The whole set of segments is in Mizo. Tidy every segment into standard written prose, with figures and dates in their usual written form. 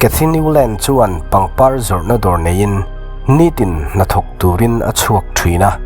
Cathy Newland chuan pangpar zawrhna dawr neiin nitin hnathawk turin a chhuak thin a.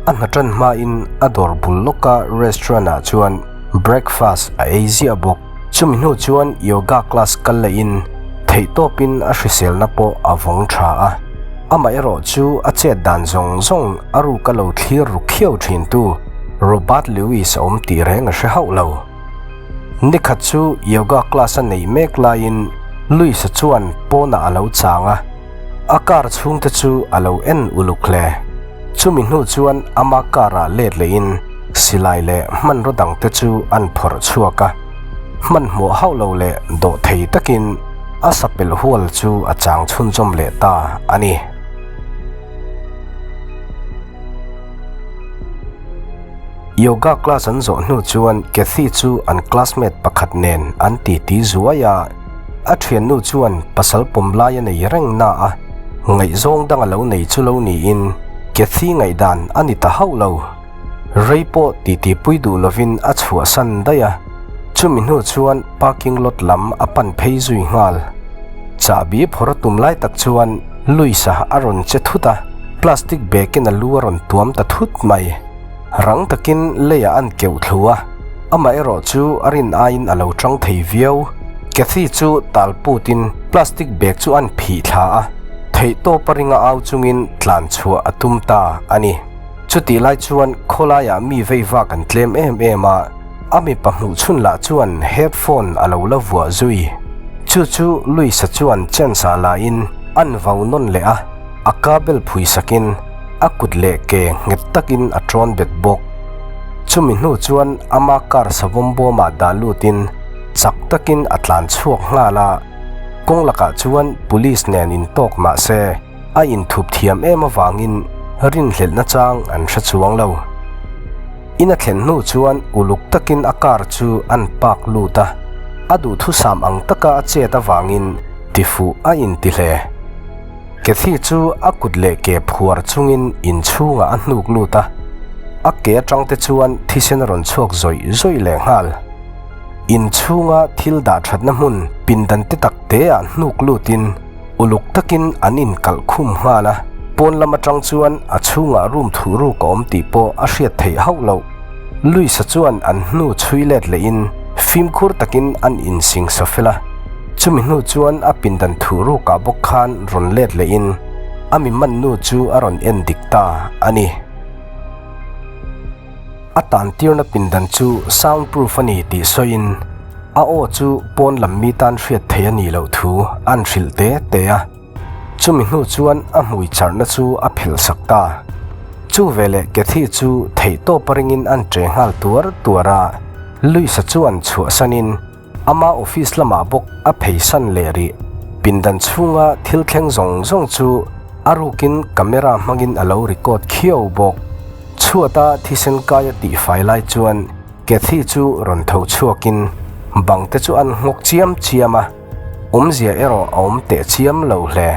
A hna tan hmain a dawr bul lawka restaurant ah chuan breakfast a ei ziah bawk. Chumi hnu chuan yoga class kal lehin theihtawpin a hriselna pawh a vawng tha a. Amaherawh chu a chet dan zawng zawng a ruka lo thlir ru khiau thintu Robert Lewis a awm tih reng a hre hauh lo. Nikhat chu yoga class a neih mek laiin Lewis-a chuan pawnah a lo chang a, a car chhungte chu a lo en uluk hle. Chumi hnu chuan ama car-ah let lehin silai leh hmanraw dangte chu an phawrh chhuak a, hmanhmawh hauh lo leh dawh thei takin a sapel hual chu a chang chhunzawm leh ta a ni. Yoga class an zawh hnu chuan Cathy chu an classmate pakhat nen an titi zuai a, a thiannu chuan pasal pawm lai a nei reng na a, ngaihzawng dang a lo nei chu lo niin Cathy ngaihdan a ni ta hauh lo. Rei pawh titi pui duh lovin a chhuahsan daih a, chumi hnu chuan parking lot lam a pan phei zui nghal. Chahbi phawrh a tum lai tak chuan Luisa a rawn che thut a, plastic bag in a lu a rawn tuam ta thut mai. Rang takin leiah an keuh thlu a, amaherawh chu a rin aiin a lo tang thei viau. Cathy chu tal putin plastic bag chu an phih thla a, theihtawp a ringa au chungin tlan chhuah a tum ta a ni. Chutih lai chuan khawlaiah mi vei vak an tlem em em a, a mipa hmuh chhun lah chuan headphone a lo la vuah zui. Chu chu Luisa chuan chance ah lahin an vau nawn leh a, a cable phui sakin a kut leh ke nghet takin a tawn bet bawk. Chumi hnu chuan ama car savawm bawmah dah lutin chak takin a tlan chhuak nghal a, kawng lakah chuan police nen intawk mah se, A inthup thiam em avangin rinhlelhna chang an hre chuang lo. In a thlen hnu chuan uluk takin a car chu an park lut a, a duhthusam ang taka a chet avangin tifuh a inti hle. Cathy chu a kut leh ke phuar chungin inchhungah a hnuk lut a, a ke atang te chuan thisen a rawn chhuak zawih zawih leh nghal. Inchhunga thil dah thatna hmun pindan te tak teah hnuk lutin, Uluk takin an inkalh khum nghal a, pawn lam atang chuan a chhungah room thuh ruk a awm tih pawh a hriat theih hauh loh. Luisa chuan an hnu chhui let lehin fimkhur takin an insing sa fel a, chumi hnu chuan a pindan thuh rukah bawk khan rawn let lehin a mi man nu chu a rawn en dik ta a ni. A tantirna pindan chu sound proof a ni tih sawiin a aw chu pawn lam mi tan hriat theih a nih loh thu an hrilh te te a. Chumi hnu chuan a hmui charhna chu a phelh sak ta. Chu veleh Cathy chu theihtawp a ringin an che nghal tuar tuar a, Luisa chuan chhuahsanin Ama office lamah bawk a pheisan leh rih. Pindan chhunga thil thleng zawng zawng chu a rukin camera hmangin a lo record khiau bawk. Chhuata thisen kai a tihfai lai chuan Cathy chu rawn tho chhuakin bang te chu an nghawk chiam chiam a, awmzia erawh a awm teh chiam lo hle.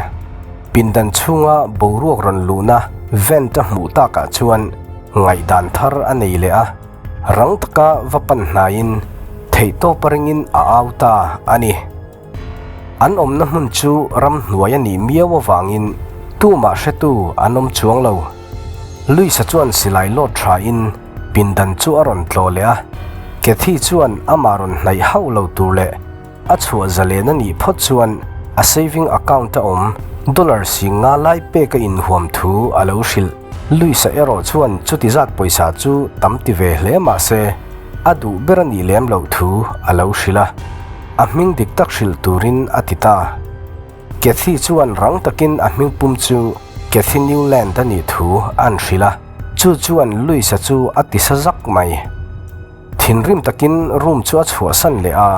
Pindan chhunga boruak rawn luhna vent a hmuh takah chuan ngaihdan thar a nei leh a. Rang taka va pan hnaiin theihtawp a ringin a au ta a ni. An awmna hmun chu ramhnuai a nih miau avangin tumah hretu an awm chuang lo. Luisa chuan silai lawt thain pindan chu a rawn tlawh leh a, Cathy chuan amah rawn hnaih hauh lo tur leh a chhuah zalen a nih phawt chuan a saving account a awm dollar 50 lai pek a inhuam thu a lo hrilh. Luisa erawh chuan chuti zat pawisa chu tam ti ve hle mah se a duh ber a nih lem loh thu a lo hrilh a, a hming dik tak hrilh turin a ti ta. Cathy chuan rang takin a hming pum chu Cathy Newland a nih thu a'n hrilh a, chu chuan Luisa chu a ti sa zak mai. Thinrim takin room chu a chhuahsan leh a,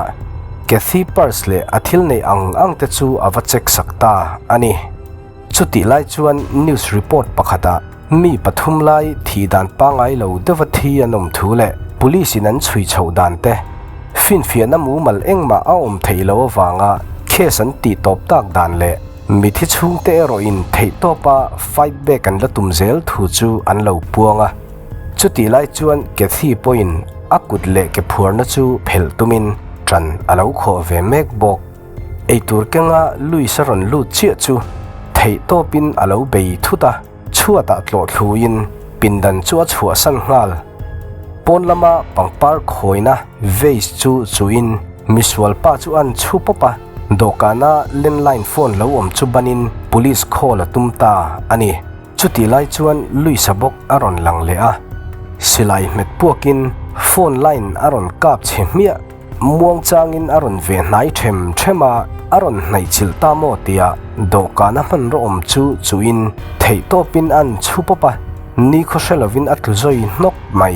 Cathy purse leh a thil neih ang ang te chu a va check sak ta a ni. Chutih lai chuan news report pakhatah mi pathum lai thih dan pangngai lo deuha thi an awm thu leh police in an chhui chhoh dan te finfiahna mumal engmah a awm theih loh avanga case an tih tawp tak dan leh mithi chhungte erawhin theihtawpa fight back an la tum zel thu chu an lo puang a. Chutih lai chuan Cathy pawhin a kut leh ke phuarna chu phelh tumin ṭan a lo khawh ve mek bawk. Eitur kenga Luis a rawn lut chiah chu theihtawpin a lo bei thut a, chhuatah tlawh thluin pindan chu a chhuahsan nghal. Pawn lama pangpar khawina vase chu chuhin misual pa chu an chhu pawp a, dawhkana landline phone lo awm chu banin police call a tum ta a ni. Chutih lai chuan Luisa bawk a rawn lang leh a, silai hmet puakin phone line a rawn kap chhe hmiah. Muang changin a rawn ve hnai them them a, a rawn hnaih chilh ta maw tia dawhkana hmanraw awm chu chuhin theihtawpin an chhu pawp a, nikhaw hre lovin a tlu zawi hnawk mai.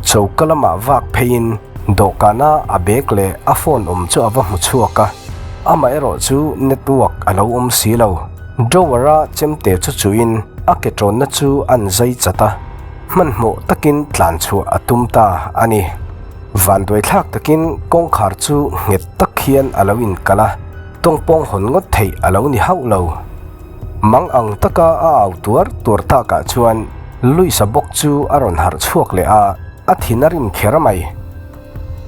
Choka lamah vak pheiin dawhkana a bag leh a phone awm chu a va hmu chhuak a, amaherawh chu network a lo awm si lo. Drawer-a chemte chu chuhin a ke tawnna chu an zai chat a, hmanhmawh takin tlan chhuah a tum ta a ni. Vanduaithlak takin kawngkhar chu nghet tak hian a lo inkalh a, tawngpawng hawn ngawt theih a lo ni hauh lo. Mang ang taka a au tuar tuar takah chuan Luisa bawk chu a rawn harh chhuak leh a, a thin a rim kher mai.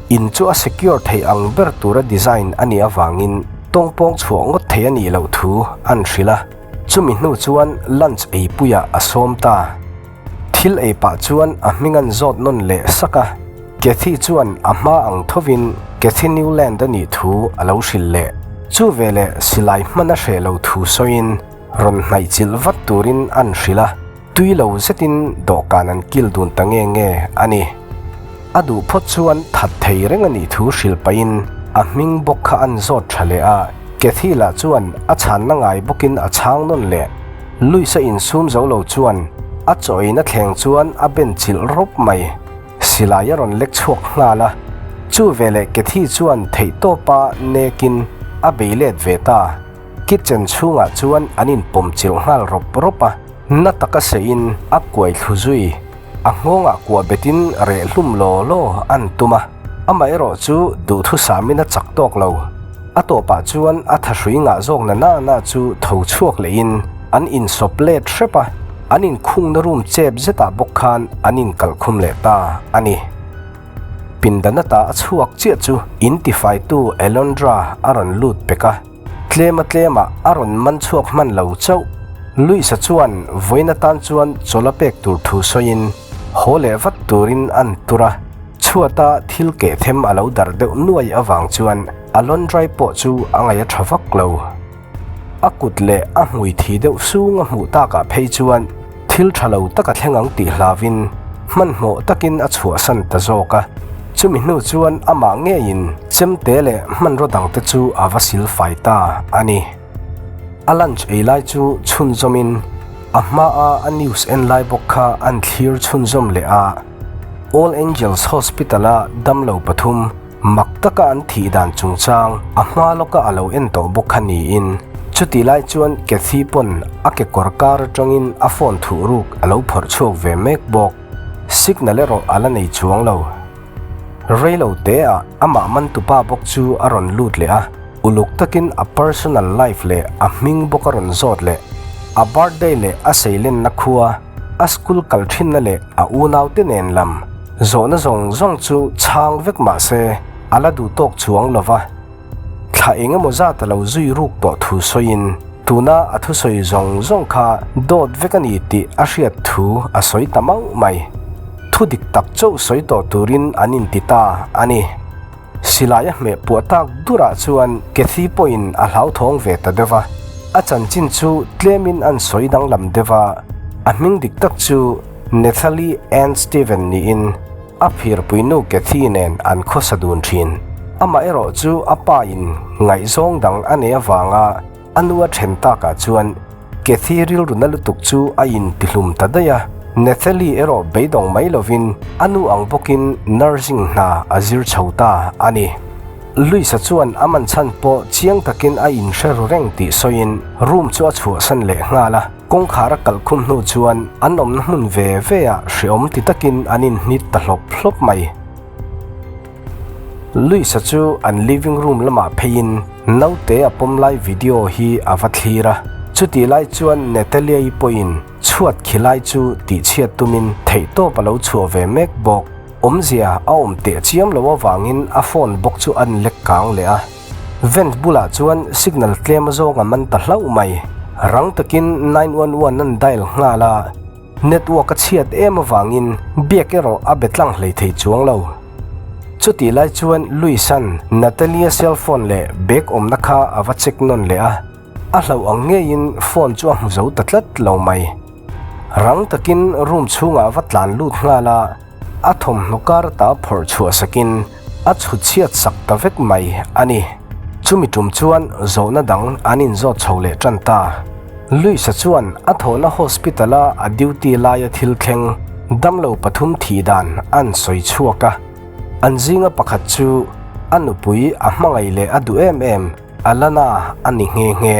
In chu a secure theih ang ber tura design a nih avangin tawngpawng chhuah ngawt thei a nih loh thu an hrilh a, chumi hnu chuan lunch eipuiah a sawm ta. Thil ei pah chuan a hming an zawt nawn leh sak a, Cathy chuan a hma ang thovin Cathy Newland a nih thu a lo hrilh leh. Chu veleh silai hman a hreh lo thu sawiin rawn hnaih chilh vat turin an hrilh a, tui lo zetin dawhkan an kil dun ta nge nge a ni. A duh phawt chuan that thei reng a nih thu hrilh pahin a hming bawk kha an zawt tha leh a, Cathy lah chuan a chhanna ngai bawkin a chhang nawn leh. Luisa insum zo lo chuan a chaw eina thleng chuan a ben chilh rawp mai. Silai a rawn lek chhuak nghal a, chu veleh Cathy chuan theihtawpa nekin a bei let ve ta. Kitchen chhungah chuan an inpawm chilh nghal rawp rawp a, na taka seihin a kuai thlu zui. A nghawngah kuah betin reh hlum law law an tum a, amaherawh chu duhthusamin a chak tawk lo. A tawpah chuan a thahrui ngah zawk na na na chu tho chhuak lehin an insawp let hrep a, an inkhungna room chep zetah bawk khan an inkalhkhum leh ta a ni. Pindan ata a chhuak chiah chu intifaitu Elondra a rawn lut pek a, tlema tlemah a rawn man chhuak hman lo chauh. Luisa chuan vawiin atan chuan chawla pek tur thu sawiin haw leh vat turin an tur a. Chhuata thil keh them a lo darh deuh nuai avang chuan a laundry pawh chu a ngaih a tha vak lo. A kut leh a hmui thi deuh sung a hmuh takah phei chuan thil tha lo tak a thleng ang tih hlauvin hmanhmawh takin a chhuahsan ta zawk a. Chumi hnu chuan amah ngeiin chemte leh hmanraw dangte chu a va sil fai ta a ni. A lunch ei lai chu chhunzawmin a hmaa a news en lai bawk kha an thlir chhunzawm leh a. All Angels Hospital-a damlo pathum mak taka an thih dan chungchang a hma lawka a lo en tawh bawk kha niin, chutih lai chuan Cathy pawn a kekawr kar atangin a phone thuh ruk a lo phawrh chhuak ve mek bawk. Signal erawh a la nei chuang lo. Reilo teah amah mantupa bawk chu a rawn lut leh a, uluk takin a personal life leh a hming bawk a rawn zawt leh. A birthday leh a seilenna khua, a school kal thinna leh a unaute nen lam zawhna zawng zawng chu chhang vek mah se a la duh tawk chuang lo va. Thla eng emaw zat a lo zui ruk tawh thu sawiin tuna a thusawi zawng zawng kha dawt vek a ni tih a hriat thu a sawi ta mauh mai. Thu dik tak chauh sawi tawh turin an inti ta a ni. Silai a hmeh puah tak durah chuan Cathy pawhin a hlauthawng ve ta deuh a, a chanchin chu tlemin an sawi danglam deuh a, a hming dik tak chu Nathalie Ann Steven niin a phirpuinu Cathy nen an khawsa dun thin. Amah erawh chu a pa in ngaihzawng dang a nei avanga A nu a then takah chuan Cathy rilru na lutuk chu a intihlum ta daih a, Nathalie erawh beidawng mai lovin a nu ang bawkin nursing hna a zir chho ta a ni. Luisa chuan a man chhan pawh chiang takin a inhre ru reng tih sawiin room chu a chhuahsan leh nghal a, kawngkhar a kalhkhum hnu chuan an awmna hmun ve ve ah hreawm ti takin an inhnit ta hlawp hlawp mai. Luisa chu an living room lamah pheiin naute a pawm lai video hi a va thlir a, chutih lai chuan Natalia-i pawhin chhuat khi lai chu tihchhiat tumin theihtawp a lo chhuah ve mek bawk. Awmzia a awm teh chiam lo avangin a phone bawk chu an lek kang leh a. Vent bulah chuan signal tlem azawng a man ta hlauh mai. Rang takin 911 an dial nghal a, network a chhiat em avangin biak erawh a be tlang hlei thei chuang lo. Chutih lai chuan Louis-a'n Natalie cellphone leh bag awmna kha a va check nawn leh a, a hlauh ang ngeiin phone chu a hmu zo ta tlat lo mai. Rang takin room chhungah a va tlan lut nghal a, a thawmhnaw kar ata phawrh chhuah sakin a chhut chhiat sak ta vek mai a ni. Chumi tum chuan zawhna dang an inzawt chho leh tan ta. Louis-a chuan a thawhna hospital-a a duty laia thil thleng damlo pathum thih dan an sawi chhuak a. An zinga pakhat chu a nupui a hmangaih leh a duh em em Alana a ni nghe nghe.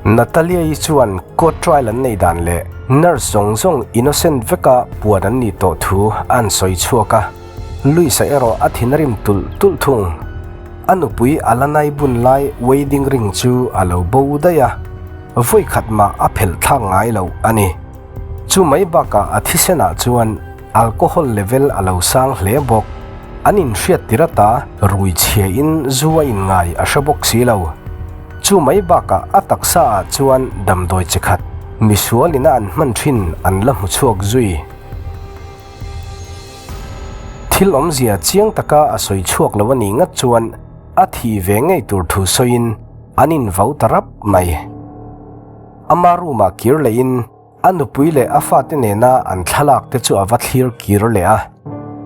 Natalia-i chuan court trial an nei dan leh nurse zawng zawng innocent veka puan an nih tawh thu an sawi chhuak a. Louis-a erawh a thin a rim tulh tulh thung. A nupui Alana-i bun lai wedding ring chu a lo bo daih a, vawi khat mah a phelh thlak ngai loh a ni. Chu mai bakah a thisenah chuan alcohol level a lo sang hle bawk. An inhriat tir ata rui chhia in zu a inngai a hre bawk si lo. Chu mai bakah a taksa ah chuan damdawi chi khat misual ina an hman thin an la hmu chhuak zui. Thil awmzia chiang taka a sawi chhuak lo a nih ngat chuan a thi ve ngei tur thu sawiin an invau ta rap mai. Ama room ah kir lehin a nupui leh a fate nena an thlalak te chu a va thlir kir leh a.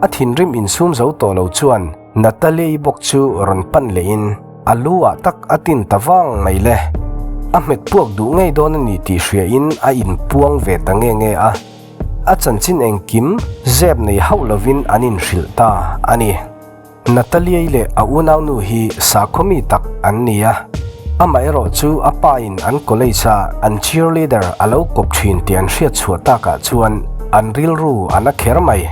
A thinrim insum zo tawh lo chuan Natalie-i bawk chu rawn pan lehin a lu ah tak a tin ta vang mai le. A hmet puak duh ngei dawn a ni tih hriain a inpuang ve ta nge nge a. A chanchin engkim zep nei hauh lovin an inhrilh ta a ni. Natalie-i leh a unaunu hi sakhaw mi tak an ni a, amaherawh chu a pa in an college a an cheerleader a lo kawp thin tih an hriat chhuah takah chuan an rilru a na kher mai.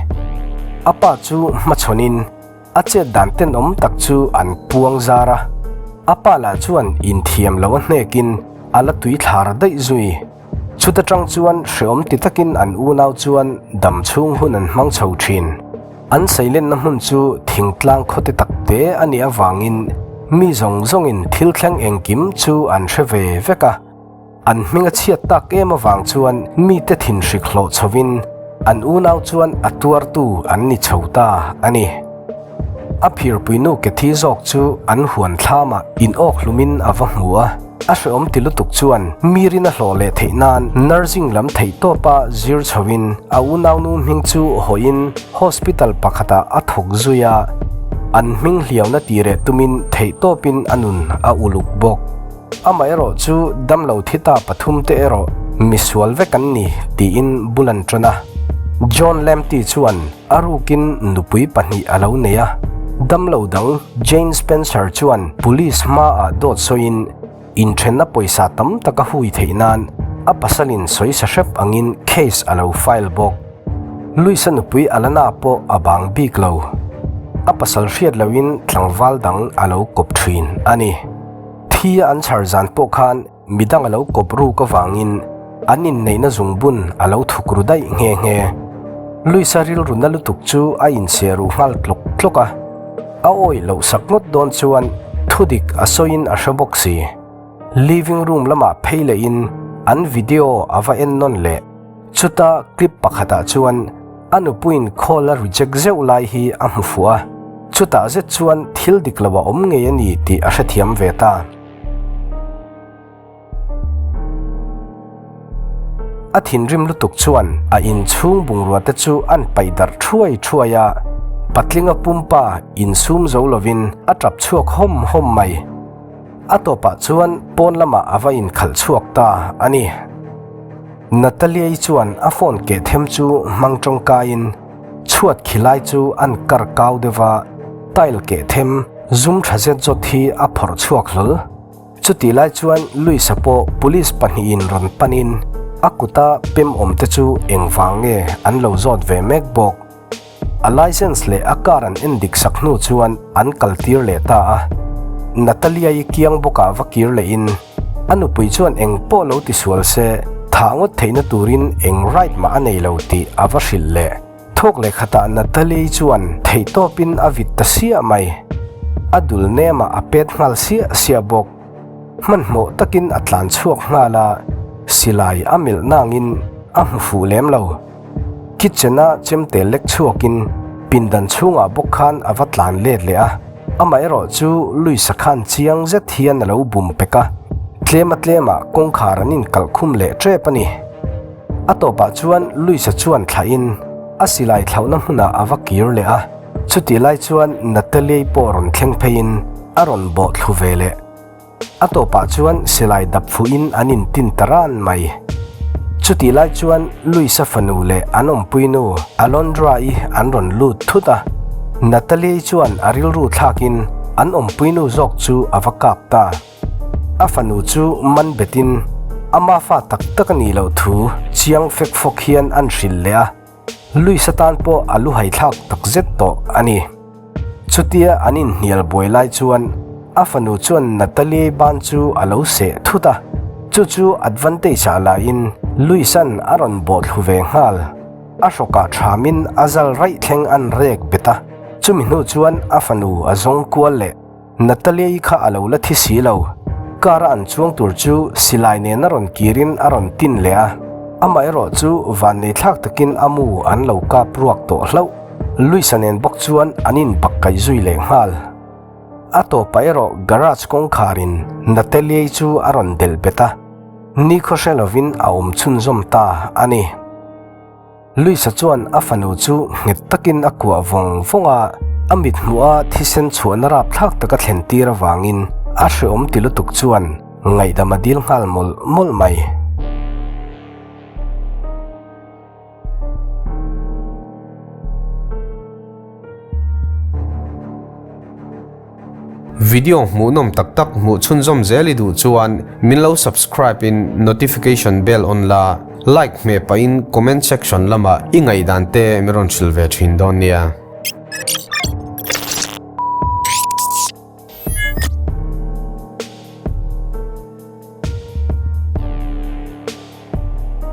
A pa chu hmachhawnin a chet dan tenawm tak chu an puang zar a, a pa lah chuan inthiam lo a hnekin a la tui thlar daih zui. Chuta tang chuan hreawm ti takin an unau chuan dam chhung hun an hmang chho thin. An seilenna hmun chu thingtlang khawte tak te a nih avangin mi zawng zawngin thil thleng engkim chu an hre ve vek a. An hming a chhiat tak em avang chuan mite thinhrik hlawh chhovin an unau chuan a tuartu an ni chho ta a ni. A phirpuinu ke thi zawk chu an huan thlamah inawk hlumin a va hmu a. A hreawm ti lutuk chuan mi rin a hlawh leh theih nan nursing lam theih tawpa zir chhoin a unaunu hming chu hawiin hospital pakhatah a thawk zui a, an hming hliauna tih reh tumin theih tawpin a nun a uluk bawk. Amaherawh chu damlo thi ta pathum te erawh misual vek an ni tiin bul an ṭan a. John Lamty chuan a rukin nupui pahnih a lo nei a, damlo dang Jane Spencer chuan police hmaah dawt sawiin inthenna pawisa tam tak a hui theih nan a pasalin sawi sa hrep angin case a lo file bawk. Louis-a nupui Alana pawh a bang bik lo. A pasal hriat loin tlangval dang a lo kawp thin a ni. Thi a an chhar zan pawh khan Midang a lo kawp ruk avangin an inneihna zungbun a lo thuk ru daih nghe nghe. Luisa rilru na lutuk chu a inchhe ruh nghal tlawk tlawk a, a awih loh sak ngawt dawn chuan thudik a sawiin a hre bawk si. Living room lamah phei lehin an video a va en nawn leh. Chuta clip pakhatah chuan a nupuiin call a reject zeuh lai hi a hmu fuh a, chutah zet chuan thil dik lo a awm ngei a ni tih a hrethiam ve ta. A thinrim lutuk chuan a inchhung bungrua te chu an paih darh thuai thuai a, patlinga pumpa insum zo lovin a tap chhuak hawm hawm mai. A tawpah chuan pawn lamah a va inkhalh chhuak ta a ni. Natalia-i chuan a phone keh them chu hmang tawngkaiin chhuat khilai chu an kar kau deuh a, tile keh them zum tha zet zawt hi a phawrh chhuak hlawl. Chutih lai chuan Louis-a pawh police pahnihin rawn panin a kuta pem awm te chu engvang nge an lo zawt ve mek bawk. A licence leh a car an en dik sak hnu chuan an kal tir leh ta a. Natalia-i kiang bawkah va kir lehin a nupui chuan eng pawh lo ti sual se thah ngawt theihna turin eng right mah a nei lo tih a va hrilh leh. Thawk leh khatah Natalia-i chuan theihtawpin a vit ta siah mai. A dul nemah a pet nghal siah siah bawk. Hmanhmawh takin a tlan chhuak nghal a, silai a melh nangin a hmu fuh lem lo. Kitchen-a chemte lek chhuakin pindan chhungah bawk khan a va tlan let leh a, amaherawh chu Luisa khan chiang zet hian a lo bum pek a, tlema tlemah kawngkhar an inkalh khum leh tep a ni. A tawpah chuan Luisa chuan thlahin a silai thlauhna hmunah a va kir leh a, chutih lai chuan Natalie pawh rawn thleng pheiin a rawn bawh thlu ve leh. A tawpah chuan silai dap fuhin an intin ta ran mai. Chutih lai chuan Luisa fanu leh an awmpuinu Alondra-i an rawn lut thut a. Natalie-i chuan a rilru thlakin an awmpuinu zawk chu a va kap ta. A fanu chu man betin ama fa tak tak a nih loh thu chiang fek fawk hian an hrilh leh a. Luisa tan pawh a lu haithlak tak zet tawh a ni. Chutia an inhnial buai lai chuan a fanu chuan Natalie ban chu a lo seh thut a, chu chu advantage ah lahin Luisa'n a rawn bawh thlu ve nghal. A hrawkah thamin a zal raih thleng an rek bet a, chumi hnu chuan a fanu a zawng kual leh. Natalia-i kha a lo la thi si lo. Car a an chuang tur chu silai nen a rawn kirin a rawn tin leh a. Amaherawh chu vannei thlak takin a mu an lo kap ruak tawh hlauh. Luisa nen bawk chuan an inbak kaih zui leh nghal. A tawpah erawh garage kawngkharin Natalia-i chu a rawn delh bet a. Nikhaw hre lovin a awm chhunzawm ta a ni. Luisa chuan a fanu chu nghet takin a kuah vawng vawng a, a mithmuha thisen chhuahna rapthlak taka thlen tir avangin a hreawm ti lutuk chuan ngaihdam a dil nghal mawlh mawlh mai. Video hmuhnawm tak tak hmuh chhunzawm zel i duh chuan min lo subscribe in notification bell on la, like hmeh pahin comment section lamah i ngaihdan te min rawn hrilh ve thin dawn nia.